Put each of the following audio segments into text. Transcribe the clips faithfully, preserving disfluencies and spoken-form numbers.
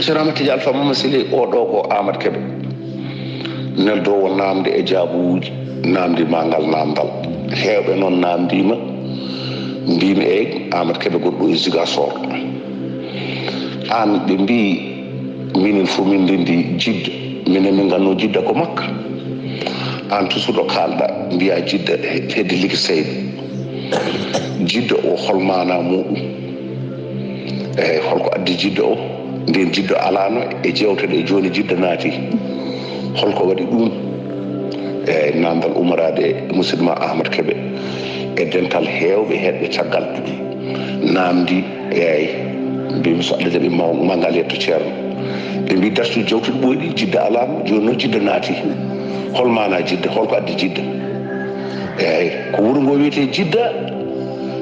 Ceerno Amadou Tidiane Alpha Mama Siley, o ɗo ko Amadou Kébé, neldoowo naamnde e jaabuwuuji, naamndi ma ngal naamndal. Heewɓe noon naamndiima, mbiimi, "Eey, Amadou Kébé gonɗo e Ziguinchor." Aan ɓe mbii, "Minen fof min ndenndi Jidda, minen min ngannoo Jidda ko Makka." Aan toujours ɗo kaalɗa, mbiyaa Jidda he-, hedde Ligi Seyba. Jidda o hol maanaa muuɗum? Eey, holko addi Jidda o? Ndeen Jidda alaano e jeewte ɗe jooni Jidda naati. Holko waɗi ɗum? Eey, naamndal ummoraade e musidɗo ma Ahmad Kebe e dental heewɓe heɗɓe caggal naamndi. Eey, mbimi so Allah jaɓi ma, ma ngal yetto Ceerno. Ɓe mbi darsuuji jawtuɗi ɓooyɗi, Jidda alaano, jooni noon Jidda naati. Hol maanaa Jidda? Holko addi Jidda? Eey, ko wuro ngo wiyetee Jidda,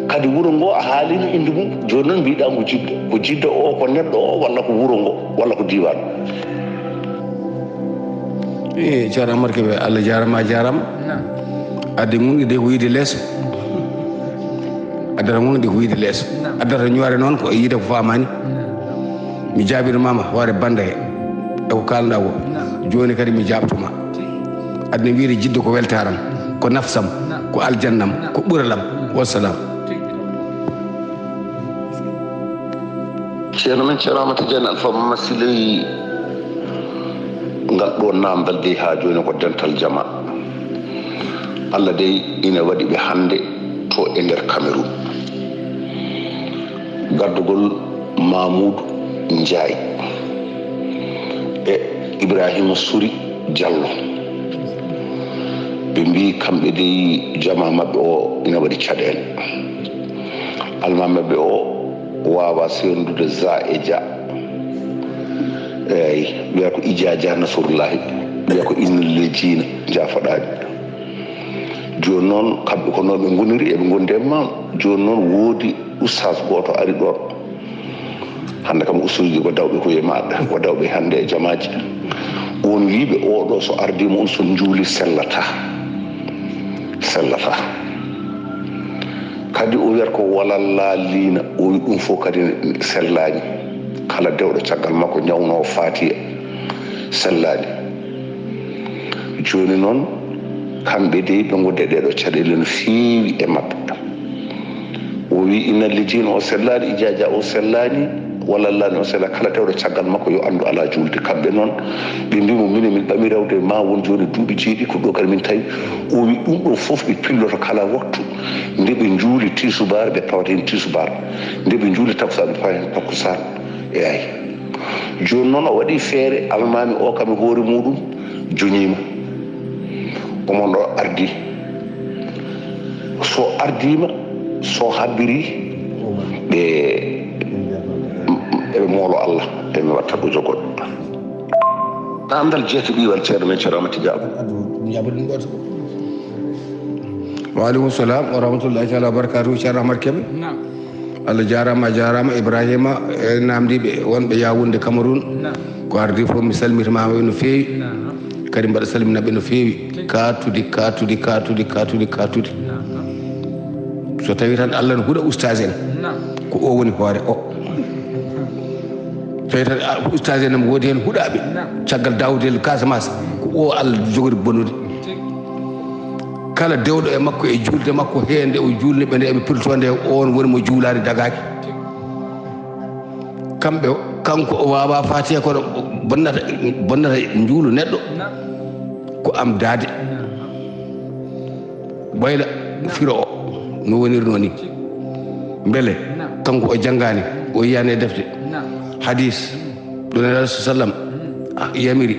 kadi wuro ngo a haaliino innde mum, jooni noon mbiɗaa ngu Jidda. Ko Jidda o, ko neɗɗo o, walla ko wuro ngo, walla ko diiwaan? E Ceerno Amar Kebe, Allah jaarama, a jaarama. Naam. Adde ngun de ko yiide leeso. Addata ngun de ko yiide leeso. Naam. Addata ñoore noon ko yiide ko faamaani. Naam. Mi jaabirmaama hoore bannda he. E ko kaalnɗaa ko. Naam. Jooni kadi mi jaabtoma. Aduna wiide Jidda ko weltaaram, ko nafsam, ko aljannam, ko ɓuralam. Wassalam. Ceerno men Ceerno Amadu Tijaan Alfa Mama Siley, ngal ɗo naamndal dey haa jooni ko dental jama. Allah dey ina waɗi ɓe hannde to e nder Cameroun. Gardugol Mamoudou Ndiaye e Ibrahima Souri Diallo. Ɓe mbii kamɓe dey jama maɓɓe o ina waɗi caɗeele. Almaami maɓɓe o waawaa seerndude za e ja. Eey, wiya ko ijaaja nasrullahi, wiya ko inna lejina jaafoɗaani. Jooni noon, kamɓe ko noon ɓe ngoniri, eɓe ngondi e maam. Jooni noon, woodi ustaas gooto ari ɗoon. Hannde kam, ustaasuuji ko dawɓe ko e maɓɓe, ko dawɓe hannde e jamaaji. Oon wii ɓe, "Oɗo so ardiima on, so juuli sellata." Sellata. Kadi o wiyata ko walallaa liina, o wi ɗum fof kadi sellaani. Kala dewɗo caggal makko ñawnoo Faatiya, sellaani. Jooni noon, kamɓe dey ɓe ngondi e ɗeeɗo caɗeele no feewi e maɓɓe. O wi, "Inna lejina o sellaani, ijaaja o sellaani, walallaa o sellaani." Kala dewɗo caggal makko yo anndu alaa juulde. Kamɓe noon, ɓe mbii mo, "Minen min ɓami rewde ma won jooni duuɓi jeeɗi, ko ɗo kadi min tawi." O wi, "Ɗum ɗo fof ɓe pilloto kala waktu. Nde ɓe njuuli tisubaar, ɓe pawata heen tisubaar. Nde ɓe njuuli takkusaan, ɓe pawata heen takkusaan." Eey. Jooni noon o waɗi feere, almaami o kam e hoore muuɗum joñiima. Omo ɗo ardi. So ardiima, so habbiri, ɓe, eɓe moolo Allah, eɓe watta ɗo jogoo. Naamndal jeeto ɗiiwal ceerno men Ceerno Amadu Tijaan. Wa aleykum salam wa rahmatullahi taala wa barakatuhu, Ceerno Amadu Kebe. Naam. Allah jaaraama, a jaaraama. Ibrahima, e naamndiiɓe wonɓe Yaawunde, Cameroun. Naam. Ko ardii fof, mi salmitimaama ɓe no feewi. Naam. Kadi mbaɗa salminaɓe no feewi. Tigi. Kaatudi, kaatudi, kaatudi, kaatudi, kaatudi. Naam. So tawii tan Allah no huɗa ustaas en, naam, ko o woni hoore o. So tawii tan, a, ustaas en ne woodi heen huɗaaɓe. Naam. Caggal Daawuda el Casamance, ko o Allah jogori bonude. Tigi. Kala dewɗo e makko e juulde makko, he nde o juulni ɓe, nde eɓe pirtoo nde, oon woni mo juulaani dagaaki. Kamɓe o, kanko o waawaa Faatiya, kono bonnata, bonnata njuulu neɗɗo ko am daade. Ɓayla firo o no wonirnoo ni. Mbele kanko o janngaani, o yiyaani e defte hadiis? Ɗum Nelaaɗo sallam yamiri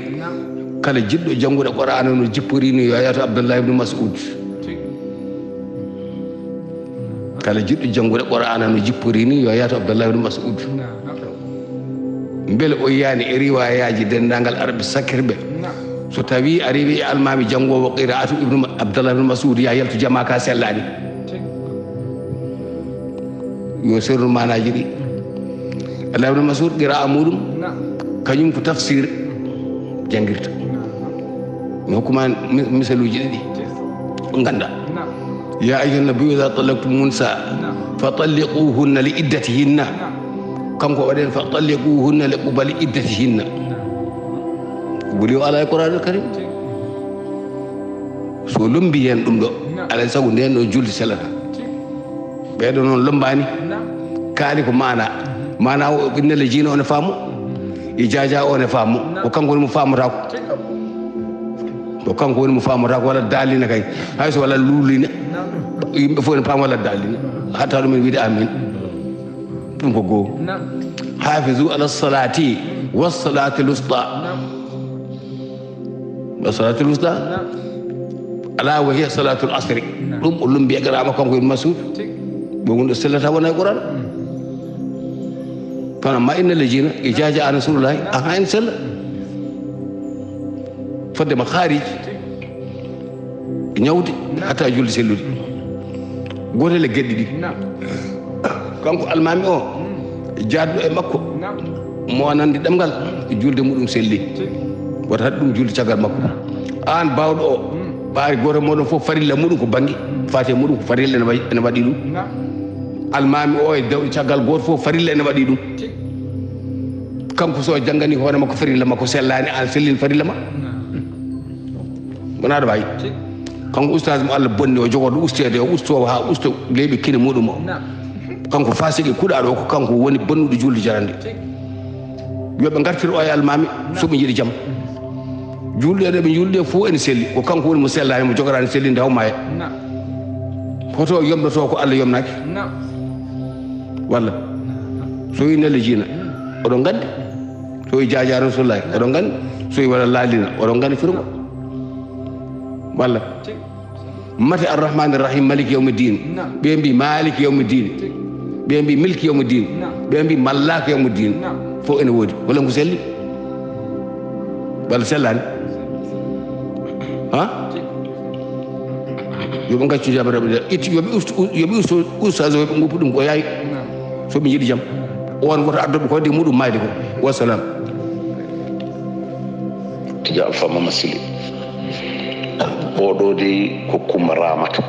kala jiɗɗo janngude Qur'aana no jipporii ni, yo yaah to Abdallah ibn Mas'ud. Kala jiɗɗo janngude Qur'aana no jipporii ni, yo yaah to Abdallah ibn Mas'ud. Mbele o yiyaani e riwaayaaji denndaangal Arabi sakirɓe, so tawii a riiwii e almaami janngoowo qiraatu ibnu Ma-, Abdallah ibn Mas'ud, yaa yaltu jamaa ka sellaani. Yo serru maanaaji ɗi. Abdallah ibn Mas'ud, qiraa muuɗum, kañum ko tafsir janngirta. Mi hokku ma mi-, misaluuji ɗiɗi, ngannda. يا أيها النبي إذا طلقتم النساء فطلقوهن لعدتهن. Kanko waɗen fa talliquhunna li qubali iddatihinna. Buli o alaa e Qur'aanul Karim. So lombi heen ɗum ɗo, alaa e sago ndeen ɗo julde sellata. Ɓeeɗo noon lombaani, kaali ko maana. Maana o, inna le jiina o ne faamo, e jaaja o ne faamo. Ko kanko woni mo faamotaako. Ko kanko woni mo faamotaako, walla daalina kay. Hay so walla luulina, yimɓe fof ne paama walla daalina. Hatta ɗum en wiide amin. Ɗum ko goo. Hafizu ala salati wa salati lusta. Wa salati lusta. Ala wa hiya salatul asri. Ɗum o lumbi e garama kanko Ibn Mas'ud. Ɓe wonde sellata wona e Qur'an. Kono ma inna le jiina, e jaaja an Rasulullahi, aha, en sella. Fodde ma kharij. Ñawde hatta julde sellude. Gootel e geɗe ɗiɗi. Kanko almaami o, jaadɗo e makko, mo nandi ɗemngal, julde muɗum selli. Wata haɗ ɗum julde caggal makko. Aan baawɗo o, ɓaari gooto mooɗon fof farilla muɗum ko bannge, faate muɗum ko farilla ene wa-, ene waɗi ɗum. Almaami o e dewɗo caggal gooto fof farilla ene waɗi ɗum. Kanko so janngani hoore makko farilla makko sellaani, aan sellin farilla ma. Wonaa ɗo wayi. Kanko ustaas mo Allah bonni o jogorɗo usteede o, ustoowo haa usto leeɓi kine muɗum o. Kanko faasiqi kuɗaaɗo o, ko kanko woni bonnuɗo julde jarande. Yo ɓe ngartir o e almaami so ɓe njiɗi jam. Julɗo e ɗo ɓe julɗi e fof ene selli. Ko kanko woni mo sellaani, mo jogoraani sellinde haw maaya. Hoto yomɗoto ko Allah yomnaaki. Walla. So wi nelle jiina, oɗon nganndi. So wi jaaja Rasulullahi, oɗon nganndi. So wi walla laalina, oɗon nganndi firgo. Walla. Mate Arrahmani Rahim, Maliki Yawmi Din. Ɓe mbi Maliki Yawmi Din. Ɓe mbi Milki Yawmi Din. Ɓe mbi Mallaki Yawmi Din. Fof ene woodi. Walla ko selli? Walla sellaani? Ha? Yo ɓe ngaccu jabaraɓe ɗe. Itti, yo ɓe ustu, yo ɓe ustu ustaas o, yo ɓe ngoppu ɗum ko yaay. So ɓe njiɗi jam. On woto addoɓe ko de muɗum maayde ko. Wassalam. Tija Alfa Mama Sili. Oɗo de ko Kumba Ramata.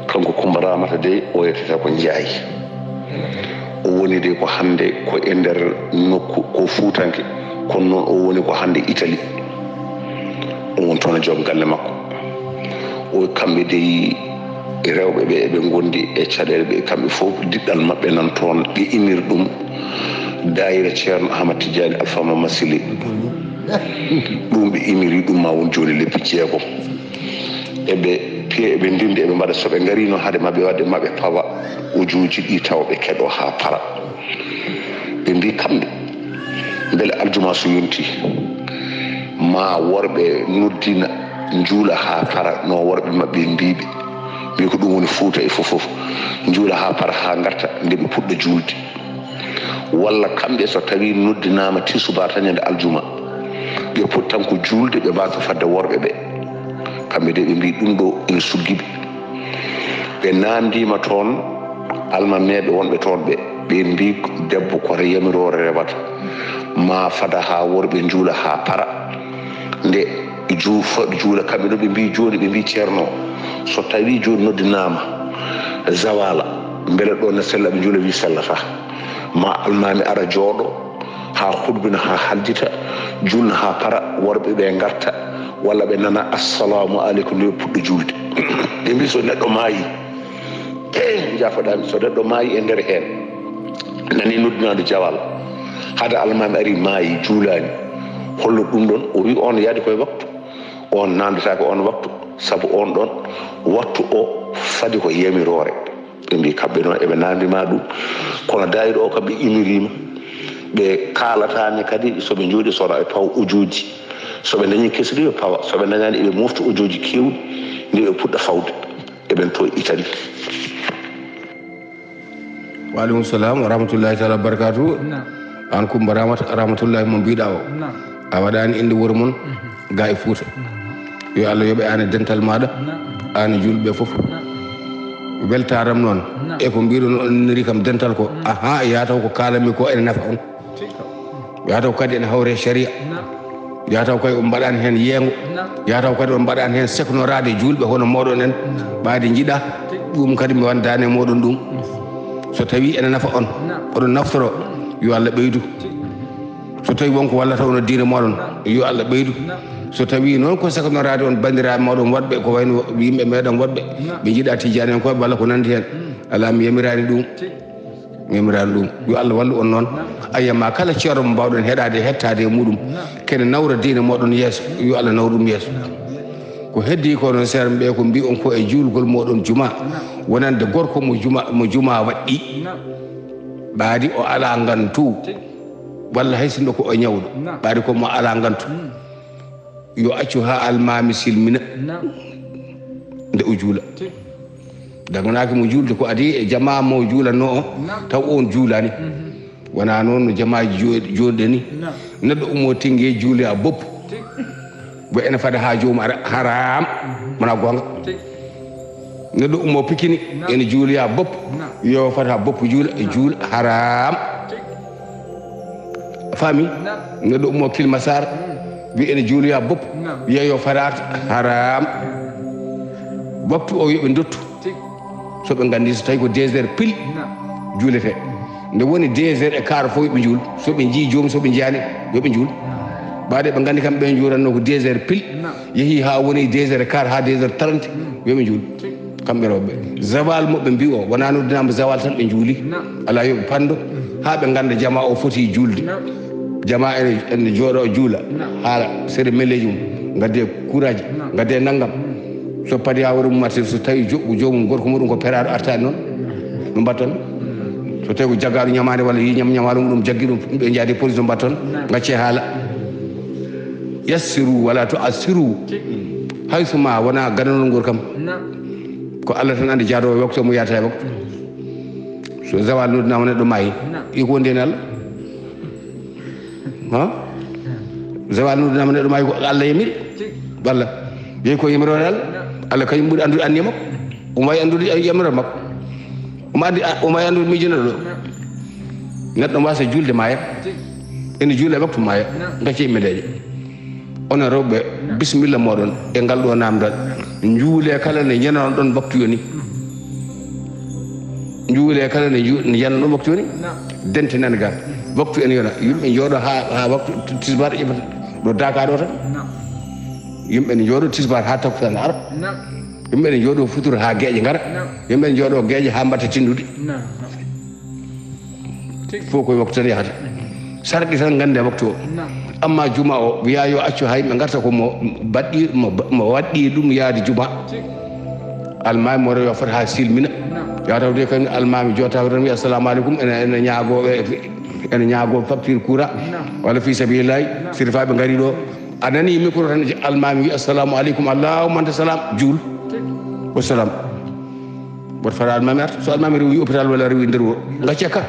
Kanko Kumba Ramata de o yetata ko Njaay. O woni de ko hannde ko e nder nokku ko Fuutanke. Kono noon o woni ko hannde Itali. O woni toon e joom galle makko. O kamɓe dey rewɓe ɓe eɓe ngondi e caɗeele ɓe kamɓe fof diɗɗal maɓɓe nan toon ɓe inir ɗum. Daayira Ceerno Ahmad Tijjaani Alfa Mama Sili. Ɗum ɓe iniri ɗum ma won jooni lebbi jeegom. Eɓe piya, eɓe ndimda, eɓe mbaɗa, so ɓe ngarino haade maɓɓe waɗde maɓɓe pawa ujuuji ɗi tawa ɓe keɗo haa para. Ɓe mbi kamɓe, mbele aljuma so yonti, ma worɓe noddina njuula haa para no worɓe maɓɓe mbiɓe. Mbi ko ɗum woni Fuuta e fof fof. Njuula haa para haa ngarta nde ɓe puɗɗa juulde. Walla kamɓe so tawi noddinaama tisubar tan ñande aljuma, ɓe poti tan ko juulde, ɓe mbasa fadde worɓe ɓe. Kamɓe de ɓe mbi ɗum ɗo ene suggiɓe. Ɓe namdima toon almameɓe wonɓe toon ɓe, ɓe mbi debbo ko yamirore rewata, ma fada ha worɓe njuula ha para. Nde ju-, fa-, juula kamɓe ɗo ɓe mbi joni, ɓe mbi ceerno, so tawi joni noddinama zawala, beele ɗo ne sella, ɓe juula wi sellata. Ma almami ara jooɗo, ha hutbina, ha haljita, julna ha para, worɓe ɓe garta, walla ɓe nana assalamu aleykum, nde ɓe puɗɗo julde. Ɓe mbi so neɗɗo maayi, jafoɗami, so neɗɗo maayi e nder hen, nani noddinade jawal, hade almami ari maayi, juulani, hollo ɗum ɗon? O wi on yaadi koye waktu, on namdetake on waktu, saabu on ɗon waktu o fadi ko yamirore. Ɓe mbi kamɓe noon eɓe namdima ɗum, kono daayira o kam ɓe imirima. Ɓe kalatani kadi soɓe jooɗi sona e paw ujuuji. Soɓe dañi kesɗi ɓe pawa, soɓe dañani eɓe mofti ujuuji kewɗi, nde ɓe puɗɗa fawde. Eɓen to Italie. Wa aleykum salam wa rahmatullahi taala wa barakatuhu. Naam. An Kumba Ramata, Rahmatullahi mo mbiɗa o. Naam. A waɗani inde wuro mon, mhm, ga e Fuuta. Naam. Yo Allah yoɓe an e dental maɗa, naam, an e julɓe fof. Naam. Weltaram noon. Naam. E ko mbiɗon on neri kam dental ko. Naam. Aha, yataw ko kalanmi ko ene nafa on. Yataw kadi ene hawre sharia. Naam. Yataw kay on mbaɗani hen yeengo. Naam. Yataw kadi on mbaɗani hen seknoraade julɓe hono moɗon en. Naam. Ɓaade jiɗa. Ɗum kadi mi wandani e moɗon ɗum. So tawi ene nafa on, oɗon naftoro, yo Allah ɓeydu. So tawi wonko wallata on e diine moɗon, yo Allah ɓeydu. So tawi noon ko sakanoraade on banndiraaɓe moɗon woɗɓe, ko wayno yimɓe meɗen woɗɓe, ɓe njiɗa tijjaani en koɓe walla ko nandi heen, alaa, mi yamiraani ɗum. Mi yamiraani ɗum. Yo Allah wallu on noon. Ayya, ma kala ceero mo mbawɗon heɗaade, hettaade e muɗum, kene nawra diine moɗon yeeso, yo Allah nawru ɗum yeeso. Ko heddi ko noon, seeɗa ɓe ko mbi'on ko e juulgol moɗon juma, wonande gorko mo juma, mo juma waɗɗi. Ɓaadi o alaa ngantu, walla hay sinno ko o ñawɗo, ɓaadi ko mo alaa ngantu. Yo accu haa almaami silmina nde o juula. Daganaaki mo juulde, ko adi e jamaa mo juulanno o, taw on juulaani. Wonaa noon no jamaaji jo-, jooɗde ni. Neɗɗo ummo Tëngéej juuloya bopp. Bo ene fada haa joomum ara, haram. Wonaa goonga. Neɗɗo ummo Pikini, ene juuloya bopp. Yo fada haa bopp juula, e juula, haram. Faami? Neɗɗo ummo Kilmasar, wi ene juuloya bopp. Yo, yo fadaat, haram. Waktu o yo ɓe ndottu. So ɓe nganndi, so tawi ko deux heures pile juulete. Nde woni deux heures et quart fof yo ɓe njuul. So ɓe njii joomum, so ɓe njiyaani, yo ɓe njuul. Ɓaade ɓe nganndi kam ɓe njuuranno ko deux heures pile. Yehi haa woni deux heures et quart haa deux heures trente, yo ɓe njuul. Kamɓe rewɓe. Zawal mo ɓe mbi o, wonaa noddinaama zawal tan ɓe njuuli. Alaa, yo ɓe panndo haa ɓe ngannda jamaa o foti juulde. Jamaa ene, ene jooɗo juula. Haala sere melleeji mum. Ngadde kuuraaji, ngadde nanngam. So padi haa woni mum artir, so tawi jo-, joomum gorko muɗum ko peraaɗo artaani noon, no mbatton? So tawi ko jaggaaɗo ñamaande walla yii ñam ñamaalo muɗum jaggi ɗum, ɓe njaadi police, no mbatton? Ngacce haala. Yassiru wala tu'assiru. Hay so ma wona gananol ngol kam. Ko Allah tan anndi jaadoowo e waktu mo yahata e waktu. So zawal noddinaama neɗɗo maayi, iko wondi heen Allah. Ha? Zawal noddinaama neɗɗo maayi ko Allah yamiri. Walla jeyi ko yamiroore Allah. Allah kañum ɓuri anndude anniya makko. Omo wawi anndude yamiroore makko. Omo anndi, omo wawi anndude miijinoɗo ɗo. Neɗɗo waasa juulde maaya. Ene juula e waktu maaya. Ngacce yimɓe ndeeƴa. Onon rewɓe, bisimilla moɗon e ngal ɗo namdal. Njuule kala nde njenanon ɗon waktu yoni. Njuule kala nde ju-, nde njenanon ɗon waktu yoni. Dentinani ga. Waktu ene yona. Yimɓe njooɗo ha, ha waktu tisbar ƴeɓata. Ɗo Dakar ɗo tan. Yimɓe ne njooɗo tisbar ha takkusaan ara. Yimɓe ne njooɗo futuro ha geeƴe ngara. Yimɓe ne njooɗo geeƴe ha mbatta tindude. Fof koye waktu tan yahata. Sarɗi tan ngannde waktu o. Amma juma o, wiya yo accu hay ɓe ngarta ko mo baɗɗi, mo, mo waɗɗi ɗum yaade juma. Almaami mo rewa fota ha silmina. Ya tawde kan almaami jota ko tan wi assalamu alaikum, ene, ene ñaago, ene ñaago facture courant. Walla fi sabilillahi, sirfa ɓe ngari ɗo. A nani micro tan, almaami wi assalamu alaikum, allahumma anta salam, juul. Wassalam. Woto fota almaami arta. So almaami rewi hôpital walla rewi nder wuro, ngacce ka.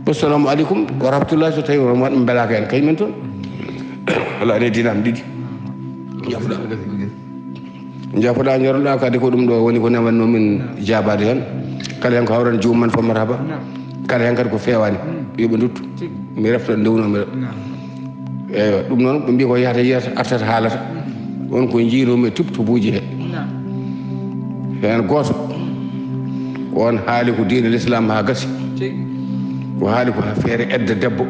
Assalamu alaikum wa rahmatullah. So tawi on waɗ mbelaka en kay men toon. Wala ne dinam ɗiɗi. Jafuɗa. Jafuɗa, ñoroɗa kadi ko ɗum ɗo woni ko newanno min jaabaade heen. Kala heen ko hawran joomum man fof marhaba. Kala heen kadi ko feewaani, yo ɓe nduttu. Mi refta ndewno mi. Eywa, ɗum noon ɓe mbi ko yahata yiyata, artata haalata. On ko njiinomi e tubtubuuji he. Heen gooto, ko on haali ko diine l'islam haa gasi. Ko haali ko feere edda debbo.